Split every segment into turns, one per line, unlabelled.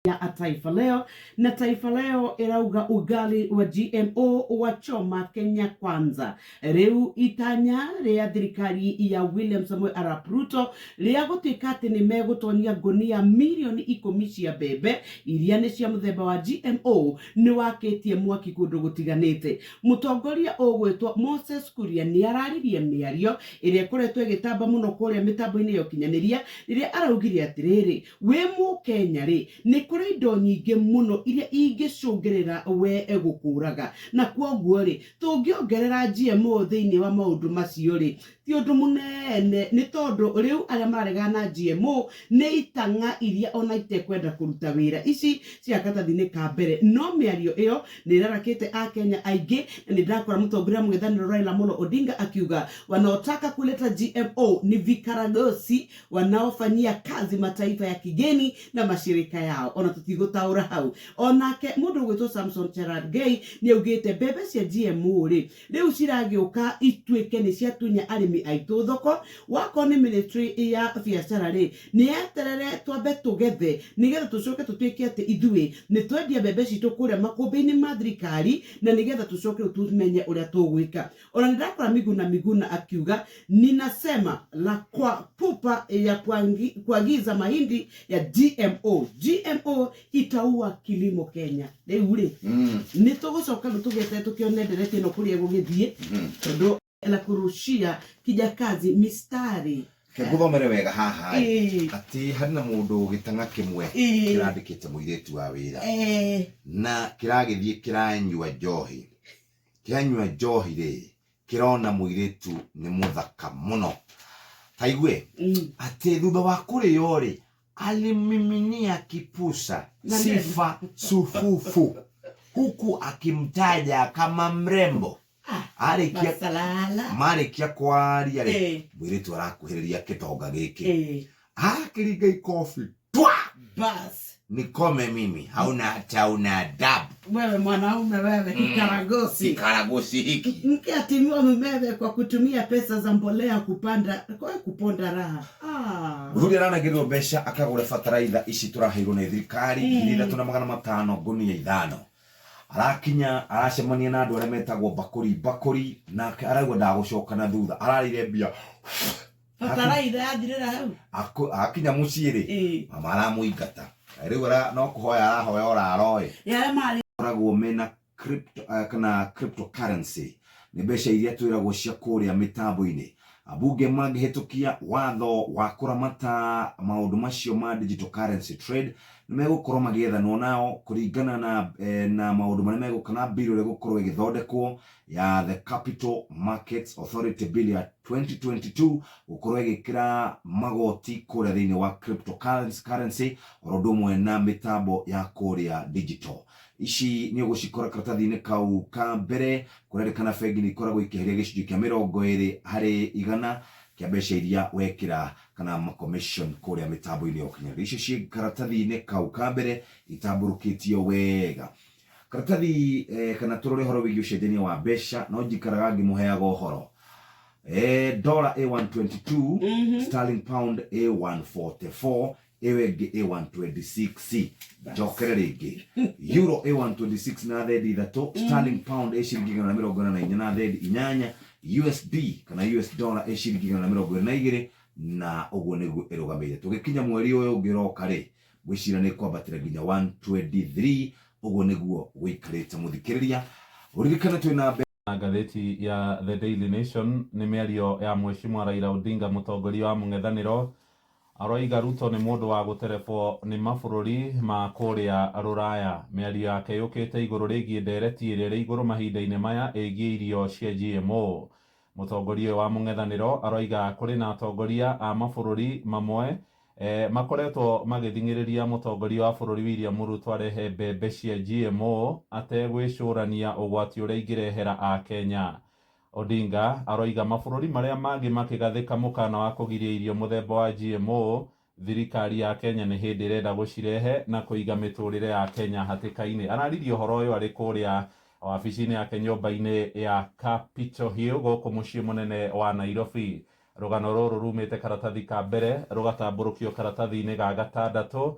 Ya Taifa Leo na Taifa Leo ĩrauga ugali wa GMO wachoma Kenya Kwanza. Rĩu itanya rĩa thirikari ya William Samoei Arap Ruto rĩa gũtuĩka atĩ nĩ megũtonyia ngũnia mirioni ikũmi cia mbembe iria nĩ cia mũthemba wa GMO nĩ wakĩtie mwaki kũndũ gũtiganĩte. Mũtongoria ũgwĩtwo Moses Kuria nĩ araririe mĩario ĩrĩa ĩkoretwo ĩgĩtamba mũno kũrĩa mĩtambo-inĩ ya ũkinyanĩria rĩrĩa araugire atĩrĩrĩ, Wĩ Mũkenya rĩ, nĩ kũrĩ indo nyingĩ mũno iria ingĩcũngĩrĩra we gũkũraga. Na kwoguo rĩ, tũngĩongerera GMO thĩinĩ wa maũndũ macio rĩ, ti ũndũ mũnene nĩ tondũ rĩu arĩa mararegana na GMO nĩ itang'a iria ona itekwenda kũruta wĩra. Ici cia karatathi-inĩ ka mbere. No mĩario ĩyo nĩ ĩrarakĩte Akenya aingĩ na nĩ ndakora mũtongoria wa mũng'ethanĩro Raila Amolo Odinga akiuga wanaotaka kuleta GMO ni vikaragosi wanaofanyia kazi mataifa ya kigeni na mashirika yao ona tutigũtaũra hau onake mũndũ ũgwĩtwo Samson Cherargei nĩ augĩte mbembe cia GMO rĩ rĩu ciragĩũka ituĩke nĩ ciatunya arĩmi aitũ thoko wakorwo nĩ ministry ya biacara rĩ nĩ yeterere twambe tũgethe nĩgetha tũcoke tũtuĩke atĩ ithuĩ nĩ twendia mbembe citũ kũrĩa makũmbĩ-inĩ ma thirikari na nĩgetha tũcoke rĩu tũmenye ũrĩa tũgwĩka Ona nĩndakora Miguna Miguna akiuga ninasema la kwa pupa ya kuagiza mahindi ya GMO. GMO itaua kilimo Kenya. Rĩu rĩ nĩ tũgũcoka rĩu tũgĩete tũkĩone ndereti ĩno kũrĩa ĩgũgĩthiĩ tondũ la kurushia kijakazi mistari.
Reke ngũthomere wega haha ĩ, atĩ harĩ na mũndũ gĩtang'a kĩmwe kĩrandĩkĩte mũirĩtu wa wĩra na kĩragĩthiĩ kĩranyua njohi. Kĩanyua njohi rĩ, kĩrona mũirĩtu nĩ mũthaka mũno. Taigue, atĩ thutha wa kũrĩo rĩ, alimiminia kipusa sifa sufufu huku akimtaja kama mrembo. Arĩkia
Masalala.
marĩkia kwaria rĩ, mũirĩtu arakuhĩrĩria kĩtonga gĩkĩ. Akĩringa ikobi twa!
Bas.
Nikome mimi hauna hata una adabu.
Wewe mwanaume wewe kikaragosi.
Kikaragosi hiki.
Mke atimua mumewe kwa kutumia pesa za mbolea kupanda kwa kuponda raha. Ah.
Mũthuri aranengerwo mbeca akagũre bataraitha ici tũraheirwo nĩ thirikari 3500 ngũnia ithano. Arakinya aracemania na andũ arĩa metagwo mbakũri mbakũri nake arauga ndagũcoka na thutha ararĩire mbia.
Bataraitha yathirĩra hau.
Akinya mũciĩ rĩ, mama aramũingata rĩu no kũhoya arahoya ũraro ĩ.
Arĩa marĩ
koragwo mena crypto, kana cryptocurrency nĩ mbeca iria twĩragwo cia kũrĩa mĩtambo-inĩ. Ambunge mangĩhĩtũkia watho wa kũramata maũndũ macio ma digital currency trade nĩ megũkorwo magĩethanwo nao kũringana na, na maũndũ marĩa megũka na bill ĩrĩa ĩgũkorwo ĩgĩthondekwo ya The Capital Markets Authority Bill ya 2022 gũkorwo ĩgĩkĩra magoti kũrĩa thĩinĩ wa cryptocurrency oro ũndũ ũmwe na mĩtambo ya kũrĩa digital. Ici nĩ ũgũcikora karatathi-inĩ kau ka mbere kũrerĩkana bengi nĩ ikoragwo ikĩeheria gĩcunjĩ kĩa 20% kĩa mbeca iria wekĩra kana ma commission kũrĩa mĩtambo-inĩ ya ũkinyanĩria. Icio ciĩ karatathi-inĩ kau ka mbere itambũrũkĩtio wega. Karatathi kana tũrore ũhoro wĩgiĩ ũcenjania wa mbeca no njikaraga ngĩmũheaga ũhoro. Dollar ĩ 122, sterling pound ĩ 144, ĩyo ĩngĩ ĩ 126. Njokere rĩngĩ. Euro ĩ 126 na thendi ithatũ, sterling pound ĩ ciringi 144 na thendi inyanya, USD kana US dollar ĩ ciringi 122 na ũguo nĩguo ĩrũgamĩire. Tũgĩkinya mweri ũyũ ũngĩ ũroka rĩ, Ngwĩciria nĩ kwambatĩra nginya 123 ũguo nĩguo gũikarĩte mũthikĩrĩria ũririkane twĩ na
Na ngathĩti ya The Daily Nation nĩ mĩario ya Mheshimiwa Raila Odinga mũtongoria wa mũng'ethanĩro aroiga Ruto nĩ mũndũ wa gũterebwo nĩ mabũrũri ma kũrĩa rũraya. Mĩario yake yũkĩte igũrũ rĩgiĩ ndereti ĩrĩa ĩrĩ igũrũ mahinda-inĩ maya ĩgiĩ irio cia GMO. Mũtongoria ũyũ wa mũng'ethanĩro aroiga kũrĩ na atongoria a mabũrũri mamwe makoretwo magĩthing'ĩrĩria mũtongoria wa bũrũri William Ruto arehe mbembe cia GMO ategwĩcũrania ũgwati ũrĩa ingĩrehera Akenya. Odinga aroiga mabũrũri marĩa mangĩ makĩgathĩka mũkana wa kũgiria irio mũthemba wa GMO Thirikari ya Kenya nĩ hĩndĩ ĩrenda gũcirehe na kũiga mĩtũrĩre ya Kenya hatĩka-inĩ. Araririe ũhoro ũyũ arĩ kũrĩa wabici-inĩ yake nyũmba-inĩ ya Capitol Hill gũkũ mũciĩ mũnene wa Nairobi. Rũgano rũrũ rumĩte karatathi ka mbere rũgatambũrũkio karatathi-inĩ ga gatandatũ.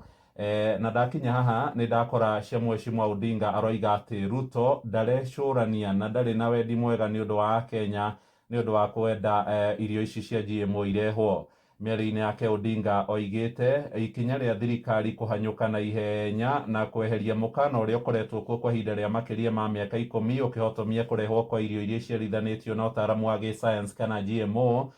Na ndakinya haha nĩ ndakora cia Mheshimiwa Odinga aroiga atĩ Ruto ndarecũrania na ndarĩ na wendi mwega nĩ ũndũ wa Kenya nĩ ũndũ wa kwenda irio ici cia GMO irehwo. Mĩario-inĩ yake Odinga oigĩte ikinya rĩa thirikari kũhanyũka na ihenya na kweheria mũkana ũrĩa ũkoretwo kuo kwa ihinda rĩa makĩria ma mĩaka 10 ũkĩhotomia kũrehwo kwa irio iria iciarithanĩtio na ũtaaramu wa gĩsayansi kana GMO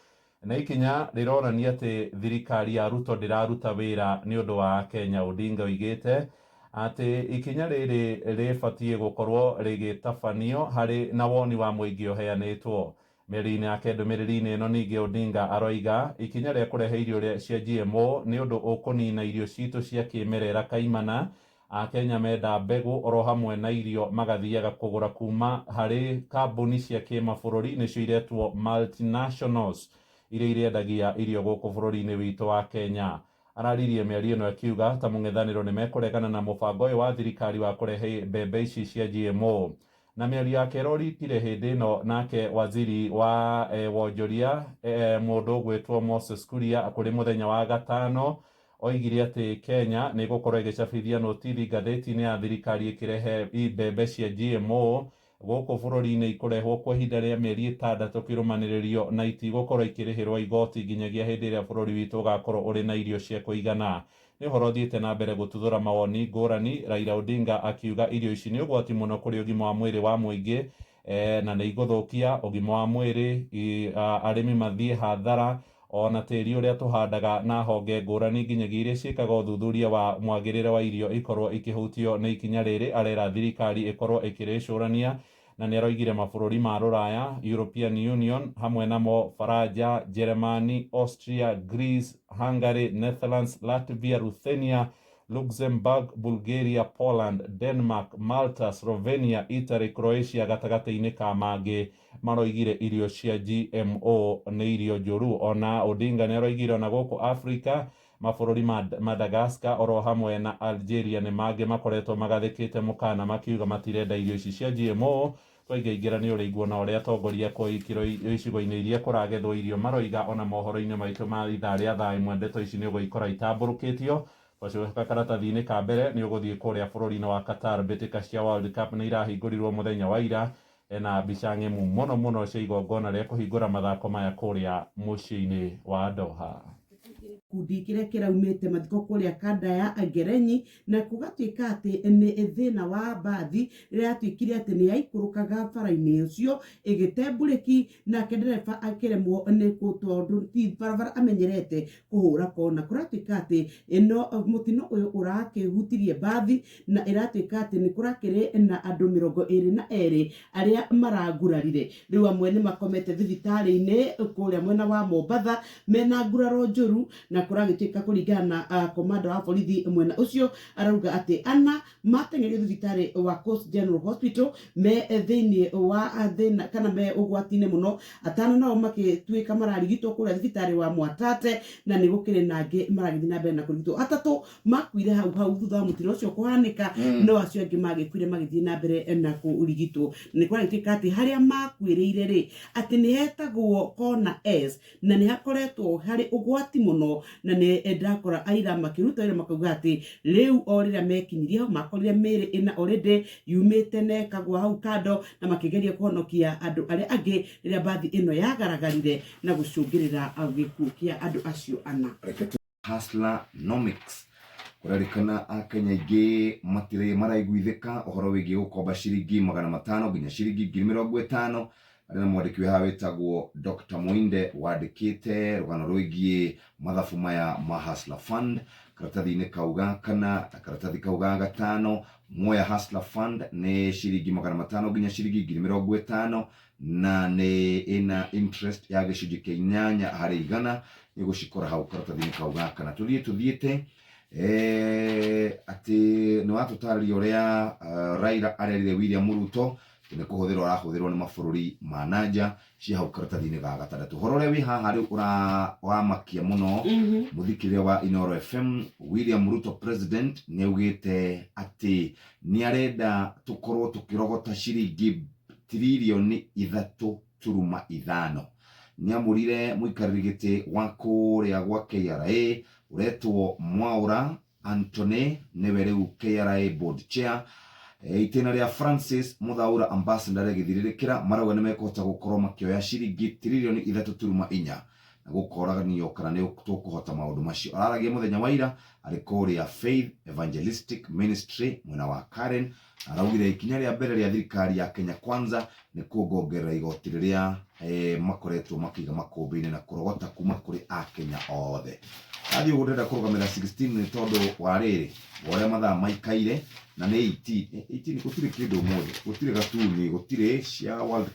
na ikinya rĩronania atĩ thirikari ya Ruto ndĩraruta wĩra nĩ ũndũ wa Kenya. Odinga oigĩte atĩ ikinya rĩrĩ rĩbatiĩ gũkorwo rĩgĩtabanio harĩ na woni wa mũingĩ ũheanĩtwo. Mĩario-inĩ yake ndũmĩrĩri-inĩ ĩno ningĩ Odinga aroiga ikinya rĩa kũrehe irio cia GMO nĩ ũndũ ũkũnina irio citũ cia kĩmerera kaimana. Akenya menda mbegũ oro hamwe na irio magathiaga kũgũra kuma harĩ kambuni cia kĩmabũrũri nĩcio iretwo multinationals iria irendagia irio gũkũ bũrũri-inĩ witũ wa Kenya. Araririe mĩario ĩno akiuga ta mũng'ethanĩro nĩ mekũregana na mũbango ũyũ wa thirikari wa kũrehe mbembe ici cia GMO. Na mĩario yake ĩrorikire hĩndĩ ĩno nake waziri wa wonjoria mũndũ ũgwĩtwo Moses Kuria kũrĩ mũthenya wa gatano oigire atĩ Kenya nĩ ĩgũkorwo ĩgĩcabithia notithi ngathĩti-inĩ ya thirikari ĩkĩrehe mbembe cia GMO gũkũ bũrũri-inĩ ikũrehwo kwa ihinda rĩa mĩeri 6 kĩrũmanĩrĩrio na itigũkorwo ikĩrĩhĩrwo igoti nginyagia hĩndĩ ĩrĩa bũrũri witũ ũgakorwo ũrĩ na irio cia kũigana. Nĩ ũhoro ũthiĩte na mbere gũtuthũra mawoni ngũrani, Raila Odinga akiuga irio ici nĩ ũgwati mũno kũrĩ ũgima wa mwĩrĩ wa mũingĩ na nĩ igũthũkia ũgima wa mwĩrĩ, arĩmi mathiĩ hathara ona tĩri ũrĩa tũhandaga na honge ngũrani nginyagia iria ciĩkaga ũthuthuria wa mwagĩrĩre wa irio ikorwo ikĩhutio nĩ ikinya rĩrĩ. Arera thirikari ĩkorwo ĩkĩrĩcũrania na nĩ aroigire mabũrũri ma Rũraya, European Union hamwe namo Faranja, Germany, Austria, Greece, Hungary, Netherlands, Latvia, Ruthenia, Luxembourg, Bulgaria, Poland, Denmark, Malta, Slovenia, Italy, Croatia gatagatĩ-inĩ ka mangĩ maroigire irio cia GMO nĩ irio njũru. Ona Odinga nĩ aroigire ona gũkũ Africa mabũrũri ma Madagascar oro hamwe na Algeria nĩ mangĩ makoretwo magathĩkĩte mũkana makiuga matirenda irio ici cia GMO. Twaingaingĩra nĩ ũrĩiguo na ũrĩa atongoria kwa ikĩro icigo-inĩ iria kũragethwo irio maroiga ona mohoro-inĩ maitũ ma ithaa rĩa thaa ĩmwe ndeto ici nĩ ũgũikora itambũrũkĩtio. Twacoka karatathi-inĩ ka mbere nĩ ũgũthiĩ kũrĩa bũrũri-inĩ wa Qatar mbĩtĩka cia World Cup nĩ irahingũrirwo mũthenya wa ira na mbica ng'emu mũno mũno cia igongona rĩa kũhingũra mathako maya kũrĩa mũciĩ-inĩ wa Doha.
Gĩkundi kĩrĩa kĩraumĩte mathiko kũrĩa kanda ya Ngerenyi na kũgatuĩka atĩ nĩ thĩna wa mbathi rĩrĩa yatuĩkire atĩ nĩ yaikũrũkaga bara-inĩ ũcio ĩgĩte mburĩki nake ndereba akĩremwo nĩ tondũ ti barabara amenyerete kũhũra kona. Kũratuĩka atĩ ĩno mũtino ũyũ ũrakĩhutirie mbathi na ĩratuĩka atĩ nĩ kũrakĩrĩ na andũ 22 arĩa marangurarire. Rĩu amwe nĩ makomete thibitarĩ-inĩ kũrĩa mwena wa Mombatha mena nguraro njũru na kũragĩtuĩka kũringana na komanda wa borithi mwena ũcio arauga atĩ ana mateng'erio thibitarĩ wa Coast General Hospital me thĩinĩ wa thĩna kana me ũgwati-inĩ mũno, atano nao makĩtuĩka mararigitwo kũrĩa thibitarĩ wa Mwatate na nĩ gũkĩrĩ na angĩ maragĩthiĩ na mbere na kũrigitwo. Atatũ makuire hau hau thutha wa mũtino ũcio kũhanĩka, no acio angĩ magĩkuire magĩthiĩ na mbere na kũrigitwo. Nĩ kũragĩtuĩka atĩ harĩa makuĩrĩire rĩ atĩ nĩ hetagwo Kona S na nĩ hakoretwo harĩ ũgwati mũno na nĩ ndakora aira makĩruta wĩra makauga atĩ rĩu o rĩrĩa mekinyirie hau makorire mĩĩrĩ ĩna already yumĩte na ĩkagwa hau kando na makĩgeria kũhonokia andũ arĩa angĩ rĩrĩa mbathi ĩno yagaragarire na gũcũngĩrĩra gĩkuũ kĩa andũ acio ana.
Hustlernomics kũrerĩkana akenya aingĩ matirĩ maraiguithĩka ũhoro wĩgiĩ gũkomba ciringi 500 nginya ciringi 50,000. Arĩ na mwandĩki wĩ haha wĩtagwo Dr. Muinde wandĩkĩte rũgano rwĩgiĩ mathabu maya ma Hustler Fund karatathi-inĩ kau ga kana na karatathi kau ga gatano. Muoya Hustler Fund nĩ ciringi 500 nginya ciringi 50,000 na nĩ ĩna interest ya gĩcunjĩ kĩa 8 harĩ igana. Nĩ gũcikora hau karatathi-inĩ kau ga kana. Tũthiĩ tũthiĩte atĩ nĩ watũtarĩria ũrĩa Raila arerire William Ruto nĩ kũhũthĩrwo arahũthĩrwo nĩ mabũrũri ma nanja cia hau karatathi-inĩ ga gatandatũ. Ũhoro ũrĩa wĩ haha rĩu ũramakia mũno mũthikĩrĩria wa Inooro FM, William Ruto president nĩ augĩte atĩ nĩ arenda tũkorwo tũkĩrogota ciringi tiririoni 3.5. Nĩ amũrire mũikarĩri gĩtĩ wa kũrĩa gwa KRA ũretwo Mwaũra Anthony nĩwe rĩu KRA board chair. Itĩna rĩa Francis Muthaura ambassador rĩgĩthirĩrĩkĩra, marauga nĩ mekũhota gũkorwo makĩoya ciringi tiririoni ithatũ turuma inya na gũkoranio kana nĩ tũkũhota maũndũ macio. Araragia mũthenya wa ira arĩ kũrĩa Faith Evangelistic Ministry mwena wa Karen. Araugire ikinya rĩa mbere rĩa thirikari ya Kenya Kwanza nĩ kuongongerera igoti rĩrĩa makoretwo makĩiga makũmbĩ-inĩ na kũrogota kuma kũrĩ akenya othe. Athiĩ ũguo ndĩrenda kũrũgamĩra 16 nĩ tondũ wa rĩrĩ wa ũrĩa mathaa maikaire na nĩ 18 18 gũtirĩ kĩndũ ũmũthĩ, gũtirĩ gatuni, gũtirĩ cia World.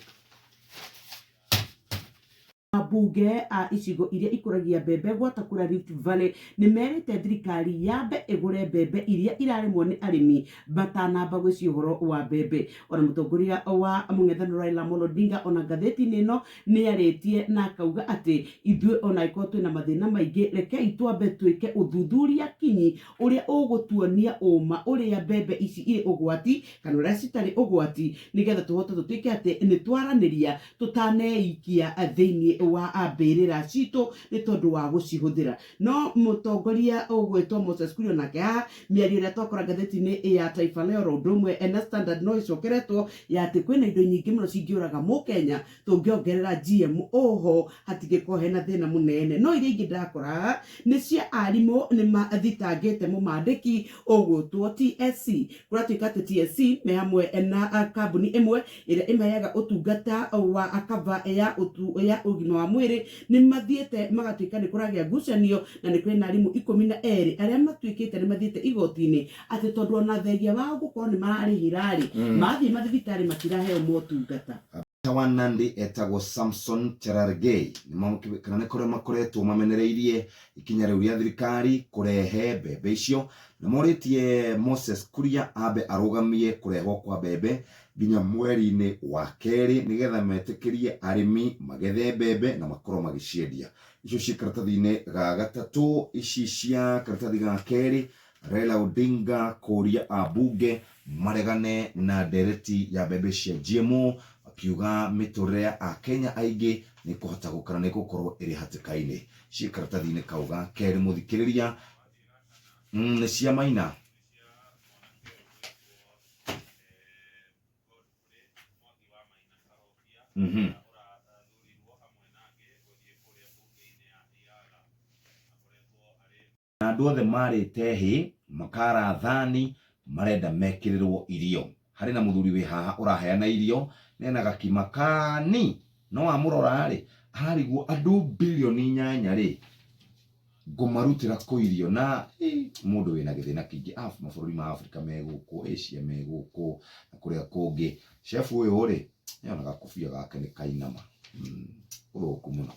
Ambunge a icigo iria ikũragia mbembe gwata kũrĩa Rift Valley nĩ merĩte thirikari yambe ĩgũre mbembe iria irarĩmwo nĩ arĩmi matanamba gwĩcia ũhoro wa mbembe. Ona mũtongoria wa mũng'ethanĩro Raila Amolo Odinga ona ngathĩti-inĩ ĩno nĩ arĩtie na akauga atĩ ithuĩ ona angĩkorwo twĩna mathĩna maingĩ, rekei twambe twĩke ũthuthuria kinyi ũrĩa ũgũtuonia ũma ũrĩa mbembe ici irĩ ũgwati kana ũrĩa citarĩ ũgwati, nĩgetha tũhote tũtuĩke atĩ nĩ twaranĩria tũtaneikia thĩinĩ wa mbĩrĩra citũ nĩ tondũ wa gũcihũthĩra. No mũtongoria ũgwĩtwo Moses Kuria onake haha mĩario ĩrĩa twakora ngathĩti-inĩ ya Taifa Leo oro ũndũ ũmwe na Standard no ĩcokeretwo ya atĩ kwĩna indo nyingĩ mũno cingĩũraga mũkenya tũngĩongerera GMO ho hatingĩkorwo hena thĩna mũnene. No iria ingĩ ndakora haha nĩ cia arimũ nĩ mathitangĩte mũmandĩki ũgwĩtwo TSC. Kũratuĩka atĩ TSC me hamwe na kambuni ĩmwe ĩrĩa ĩmaheaga ũtungata wa cover ya ya ũgima wa mwĩrĩ nĩ mathiĩte magatuĩka nĩ kũragĩa ngucanio na nĩ kwĩna arimũ 12 arĩa matuĩkĩte nĩ mathiĩte igoti-inĩ atĩ tondũ ona thengia wao gũkorwo nĩ mararĩhĩra rĩ, mathiĩ mathibitarĩ matiraheo motungata.
Wa Nandi etagwo Samson Cherargei kana nĩ kũrĩa makoretwo mamenereirie ikinya rĩu rĩa thirikari kũrehe mbembe icio na morĩtie Moses Kuria ambe arũgamie kũrehwo kwa mbembe nginya mweri-inĩ wa kerĩ nĩgetha metĩkĩrie arĩmi magethe mbembe na makorwo magĩciendia. Icio ciĩ karatathi-inĩ ga gatatũ. Ici cia karatathi ga kerĩ, Raila Odinga kũria ambunge maregane na ndereti ya mbembe cia GMO akiuga mĩtũrĩre ya akenya aingĩ nĩ kũhota gũkana nĩ gũkorwo ĩrĩ hatĩka-inĩ. Ciĩ karatathi-inĩ kau ga kerĩ mũthikĩrĩria. Nĩ cia Maina. Na andũ othe marĩte hĩ makara thani marenda mekĩrĩrwo irio. Harĩ na mũthuri wĩ haha ũraheana irio nena gakima kani no wamũrora rĩ ararigwo andũ bilioni 8 rĩ ngũmarutĩra kũ irio na mũndũ wĩna gĩthĩna kĩingĩ. Mabũrũri ma Afrika me gũkũ, Asia me gũkũ na kũrĩa kũngĩ. Chef ũyũ rĩ nĩona gakobia gake nĩ kainama, ũthũku mũno.